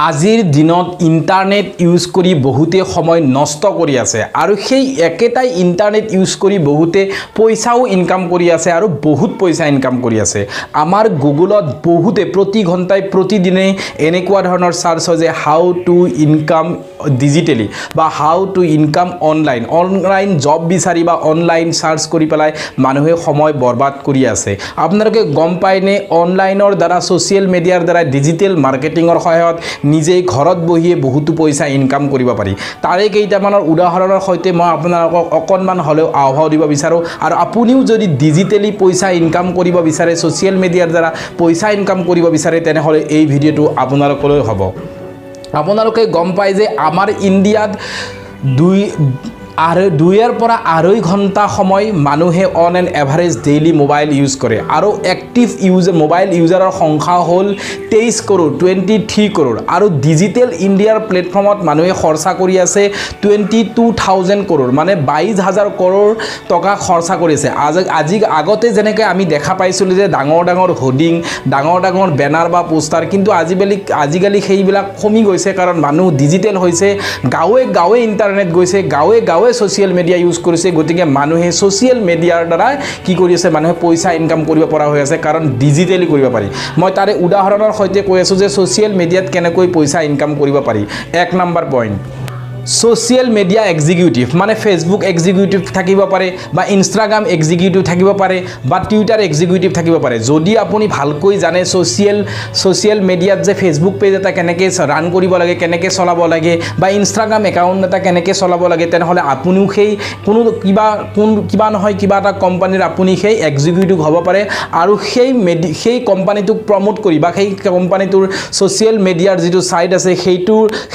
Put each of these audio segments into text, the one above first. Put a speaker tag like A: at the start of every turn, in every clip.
A: আজিৰ দিনত internet use কৰি বহুতে সময় নষ্ট কৰি আছে আৰু সেই একেটাই ইণ্টাৰনেট ইউজ কৰি বহুতে পইচাও ইনকাম কৰি আছে আৰু বহুত পইচা ইনকাম কৰি আছে। আমাৰ গুগলত বহুতে প্ৰতি ঘণ্টাই, প্ৰতিদিনেই এনেকুৱা ধৰণৰ চাৰ্চ হয় যে how to income digitally বা how to income online। Online job বিচাৰি বা অনলাইন চাৰ্চ কৰি পেলাই মানুহে সময় বৰবাদ কৰি আছে। আপোনালোকে গম পায়নে, অনলাইনৰ দ্বাৰা, ছ'চিয়েল মিডিয়াৰ দ্বাৰা, ডিজিটেল মাৰ্কেটিঙৰ সহায়ত নিজেই ঘৰত বহিয়ে বহুতো পইচা ইনকাম কৰিব পাৰি? তাৰে কেইটামানৰ উদাহৰণৰ সৈতে মই আপোনালোকক অকণমান হ'লেও আভাস দিব বিচাৰোঁ। আৰু আপুনিও যদি ডিজিটেলি পইচা ইনকাম কৰিব বিচাৰে, ছ'চিয়েল মিডিয়াৰ দ্বাৰা পইচা ইনকাম কৰিব বিচাৰে, তেনেহ'লে এই ভিডিঅ'টো আপোনালোকলৈ হ'ব। আপোনালোকে গম পায় যে আমাৰ ইণ্ডিয়াত 2 আৰু 2ৰ পৰা 2.5 ঘণ্টা সময় মানুহে on an average daily mobile use কৰে আৰু এক্টিভ ইউজ মোবাইল ইউজাৰৰ সংখ্যা হ'ল 23 কৰোৰ, 23 কৰোৰ। আৰু ডিজিটেল ইণ্ডিয়াৰ প্লেটফৰ্মত মানুহে খৰচা কৰি আছে 22,000 কৰোৰ, মানে 22 হাজাৰ কৰোৰ টকা খৰচা কৰিছে। আজি আগতে যেনেকৈ আমি দেখা পাইছিলোঁ যে ডাঙৰ ডাঙৰ হোৰ্ডিং, ডাঙৰ ডাঙৰ বেনাৰ বা পোষ্টাৰ, কিন্তু আজিকালি সেইবিলাক কমি গৈছে, কাৰণ মানুহ ডিজিটেল হৈছে, গাঁৱে গাঁৱে ইণ্টাৰনেট গৈছে, গাঁৱে গাঁৱে ছ'চিয়েল মিডিয়া ইউজ কৰিছে। গতিকে মানুহে ছ'চিয়েল মিডিয়াৰ দ্বাৰা কি কৰি আছে? মানুহে পইচা ইনকাম কৰিব পৰা হৈ আছে, কাৰণ ডিজিটেলি কৰিব পাৰি। মই তাৰে উদাহৰণৰ সৈতে কৈ আছোঁ যে ছ'চিয়েল মিডিয়াত কেনেকৈ পইচা ইনকাম কৰিব পাৰি। এক number point, social media executive, মানে ফেচবুক এক্সিকিউটিভ থাকিব পাৰে বা ইনষ্টাগ্ৰাম এক্সিকিউটিভ থাকিব পাৰে বা টুইটাৰ এক্সিকিউটিভ থাকিব পাৰে। যদি আপুনি ভালকৈ জানে ছ'চিয়েল ছ'চিয়েল মিডিয়াত যে ফেচবুক পেজ এটা কেনেকৈ ৰান কৰিব লাগে, কেনেকৈ চলাব লাগে বা ইনষ্টাগ্ৰাম একাউণ্ট এটা কেনেকৈ চলাব লাগে, তেনেহ'লে আপুনিও সেই কোনো কিবা কোন কিবা নহয় কিবা এটা কোম্পানীৰ আপুনি সেই এক্সিকিউটিভ হ'ব পাৰে আৰু সেই কোম্পানীটোক প্ৰমোট কৰি বা সেই কোম্পানীটোৰ ছ'চিয়েল মিডিয়াৰ যিটো ছাইট আছে,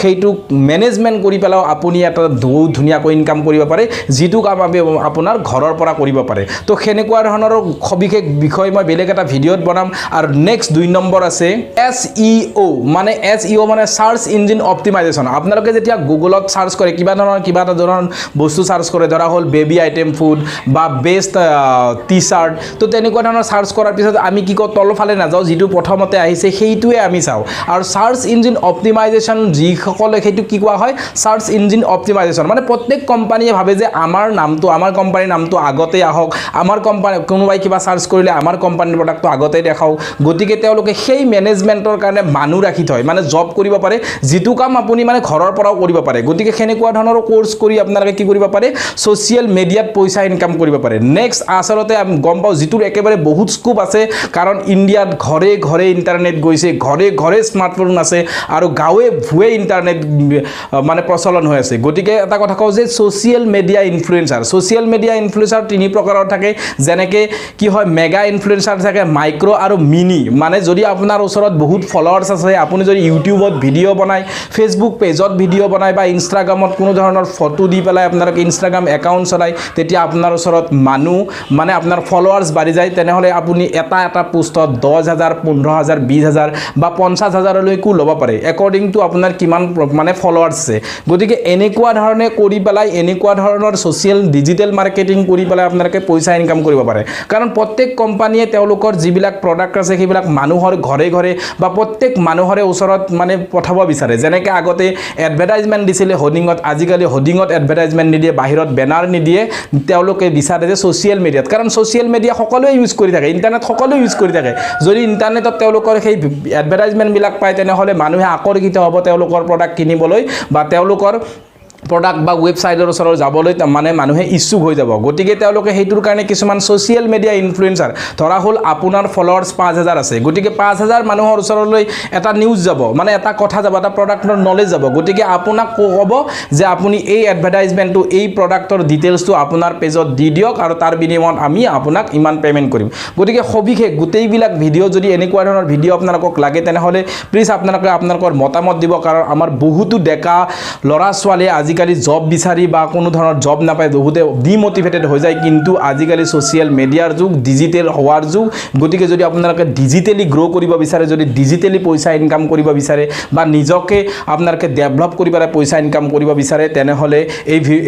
A: সেইটোক মেনেজমেণ্ট কৰি পেলাইও আপুনি এটা বহুত ধুনীয়াকৈ ইনকাম কৰিব পাৰে, যিটো কাম আমি আপোনাৰ ঘৰৰ পৰা কৰিব পাৰে। তো সেনেকুৱা ধৰণৰ সবিশেষ বিষয় মই বেলেগ এটা ভিডিঅ'ত বনাম। আৰু নেক্সট 2 নম্বৰ আছে এছইঅ', মানে এছইঅ' মানে চাৰ্চ ইঞ্জিন অপ্টিমাইজেশ্যন। আপোনালোকে যেতিয়া গুগলত চাৰ্চ কৰে, কিবা ধৰণৰ কিবা এটা ধৰণৰ বস্তু চাৰ্চ কৰে, ধৰা হ'ল বেবী আইটেম ফুড বা বেষ্ট টি চাৰ্ট, তো তেনেকুৱা ধৰণৰ চাৰ্চ কৰাৰ পিছত আমি কি কওঁ? তলফালে নাযাওঁ, যিটো প্ৰথমতে আহিছে সেইটোৱে আমি চাওঁ। আৰু চাৰ্চ ইঞ্জিন অপ্টিমাইজেশ্যন যিসকলে, সেইটো কি কোৱা হয়? চাৰ্চ ইঞ্জিন অপ্টিমাইজেশ্যন মানে প্ৰত্যেক কোম্পানীয়ে ভাবে যে আমাৰ নামটো, আমাৰ কোম্পানীৰ নামটো আগতেই আহক, আমাৰ কোম্পানী কোনোবাই কিবা চাৰ্চ কৰিলে আমাৰ কোম্পানীৰ প্ৰডাক্টটো আগতেই দেখাওক। গতিকে তেওঁলোকে সেই মেনেজমেণ্টৰ কাৰণে মানুহ ৰাখি থয়, মানে জব কৰিব পাৰে, যিটো কাম আপুনি মানে ঘৰৰ পৰাও কৰিব পাৰে। গতিকে সেনেকুৱা ধৰণৰ কোৰ্চ কৰি আপোনালোকে কি কৰিব পাৰে? ছ'চিয়েল মিডিয়াত পইচা ইনকাম কৰিব পাৰে। নেক্সট আচলতে আমি গম পাওঁ, যিটোৰ একেবাৰে বহুত স্কোপ আছে, কাৰণ ইণ্ডিয়াত ঘৰে ঘৰে ইণ্টাৰনেট গৈছে, ঘৰে ঘৰে স্মাৰ্টফোন আছে আৰু গাঁৱে ভূঞে ইণ্টাৰনেট মানে প্ৰচলন হৈ আছে। গতিকে এটা কথা কওঁ যে social media influencer। Social media influencer তিনি প্ৰকাৰৰ থাকে। যেনেকৈ কি হয়, মেগা ইনফ্লুৱেঞ্চাৰ থাকে, মাইক্ৰ' আৰু মিনি। মানে যদি আপোনাৰ ওচৰত বহুত ফলোৱাৰ্ছ আছে, আপুনি যদি ইউটিউবত ভিডিঅ' বনায়, ফেচবুক পেজত ভিডিঅ' বনায় বা ইনষ্টাগ্ৰামত কোনো ধৰণৰ ফটো দি পেলাই আপোনালোকে ইনষ্টাগ্ৰাম একাউণ্ট চলায়, তেতিয়া আপোনাৰ ওচৰত মানুহ মানে আপোনাৰ ফলোৱাৰ্ছ বাঢ়ি যায়। তেনেহ'লে আপুনি এটা এটা পোষ্টত 10,000, 15,000, 20,000 বা 50 হাজাৰলৈকো ল'ব পাৰে, একৰ্ডিং টু আপোনাৰ কিমান মানে ফলোৱাৰ্ছ আছে। গতিকে এনেকুৱা ধৰণে কৰি পেলাই, এনেকুৱা ধৰণৰ ছ'চিয়েল ডিজিটেল মাৰ্কেটিং কৰি পেলাই আপোনালোকে পইচা ইনকাম কৰিব পাৰে। কাৰণ প্ৰত্যেক কোম্পানীয়ে তেওঁলোকৰ যিবিলাক প্ৰডাক্ট আছে, সেইবিলাক মানুহৰ ঘৰে ঘৰে বা প্ৰত্যেক মানুহৰে ওচৰত মানে পঠাব বিচাৰে। যেনেকৈ আগতে এডভাৰটাইজমেণ্ট দিছিলে হোৰ্ডিঙত, আজিকালি হোৰ্ডিঙত এডভাৰটাইজমেণ্ট নিদিয়ে, বাহিৰত বেনাৰ নিদিয়ে। তেওঁলোকে বিচাৰে যে ছ'চিয়েল মিডিয়াত, কাৰণ ছ'চিয়েল মিডিয়া সকলোৱে ইউজ কৰি থাকে, ইণ্টাৰনেট সকলোৱে ইউজ কৰি থাকে। যদি ইণ্টাৰনেটত তেওঁলোকৰ সেই এডভাৰটাইজমেণ্টবিলাক পায়, তেনেহ'লে মানুহে আকৰ্ষিত হ'ব তেওঁলোকৰ প্ৰডাক্ট কিনিবলৈ বা তেওঁলোকৰ প্ৰডাক্ট বা ৱেবছাইটৰ ওচৰত যাবলৈ মানে মানুহে ইচ্ছুক হৈ যাব। গতিকে তেওঁলোকে সেইটোৰ কাৰণে কিছুমান ছ'চিয়েল মিডিয়া ইনফ্লুৱেঞ্চাৰ, ধৰা হ'ল আপোনাৰ ফলোৱাৰ্ছ 5,000 আছে, গতিকে 5,000 মানুহৰ ওচৰলৈ এটা নিউজ যাব, মানে এটা কথা যাব, এটা প্ৰডাক্টৰ নলেজ যাব। গতিকে আপোনাক ক'ব যে আপুনি এই এডভাৰটাইজমেণ্টটো, এই প্ৰডাক্টৰ ডিটেইলছটো আপোনাৰ পেজত দি দিয়ক আৰু তাৰ বিনিময়ত আমি আপোনাক ইমান পে'মেণ্ট কৰিম। গতিকে সবিশেষ গোটেইবিলাক ভিডিঅ', যদি এনেকুৱা ধৰণৰ ভিডিঅ' আপোনালোকক লাগে, তেনেহ'লে প্লিজ আপোনালোকে আপোনালোকৰ মতামত দিব। কাৰণ আমাৰ বহুতো ডেকা ল'ৰা ছোৱালীয়ে আজিকালি আজিকালি জব বিচাৰি বা কোনো ধৰণৰ জব নাপায় বহুতে ডিমটিভেটেড হৈ যায়। কিন্তু আজিকালি ছ'চিয়েল মিডিয়াৰ যুগ, ডিজিটেল হোৱাৰ যুগ। গতিকে যদি আপোনালোকে ডিজিটেলি গ্ৰ' কৰিব বিচাৰে, যদি ডিজিটেলি পইচা ইনকাম কৰিব বিচাৰে বা নিজকে আপোনালোকে ডেভেলপ কৰি পেলাই পইচা ইনকাম কৰিব বিচাৰে, তেনেহ'লে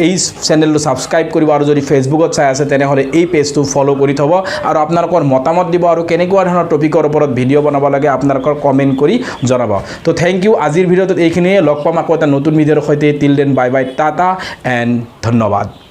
A: এই চেনেলটো ছাবস্ক্ৰাইব কৰিব আৰু যদি ফেচবুকত চাই আছে, তেনেহ'লে এই পেজটো ফ'ল' কৰি থ'ব আৰু আপোনালোকৰ মতামত দিব আৰু কেনেকুৱা ধৰণৰ টপিকৰ ওপৰত ভিডিঅ' বনাব লাগে, আপোনালোকৰ কমেণ্ট কৰি জনাব। তো thank U, আজিৰ ভিডিঅ'টোত এইখিনিয়ে। লগ পাম আকৌ এটা নতুন ভিডিঅ'ৰ সৈতে। Till then, bye bye, tata and ধন্যবাদ।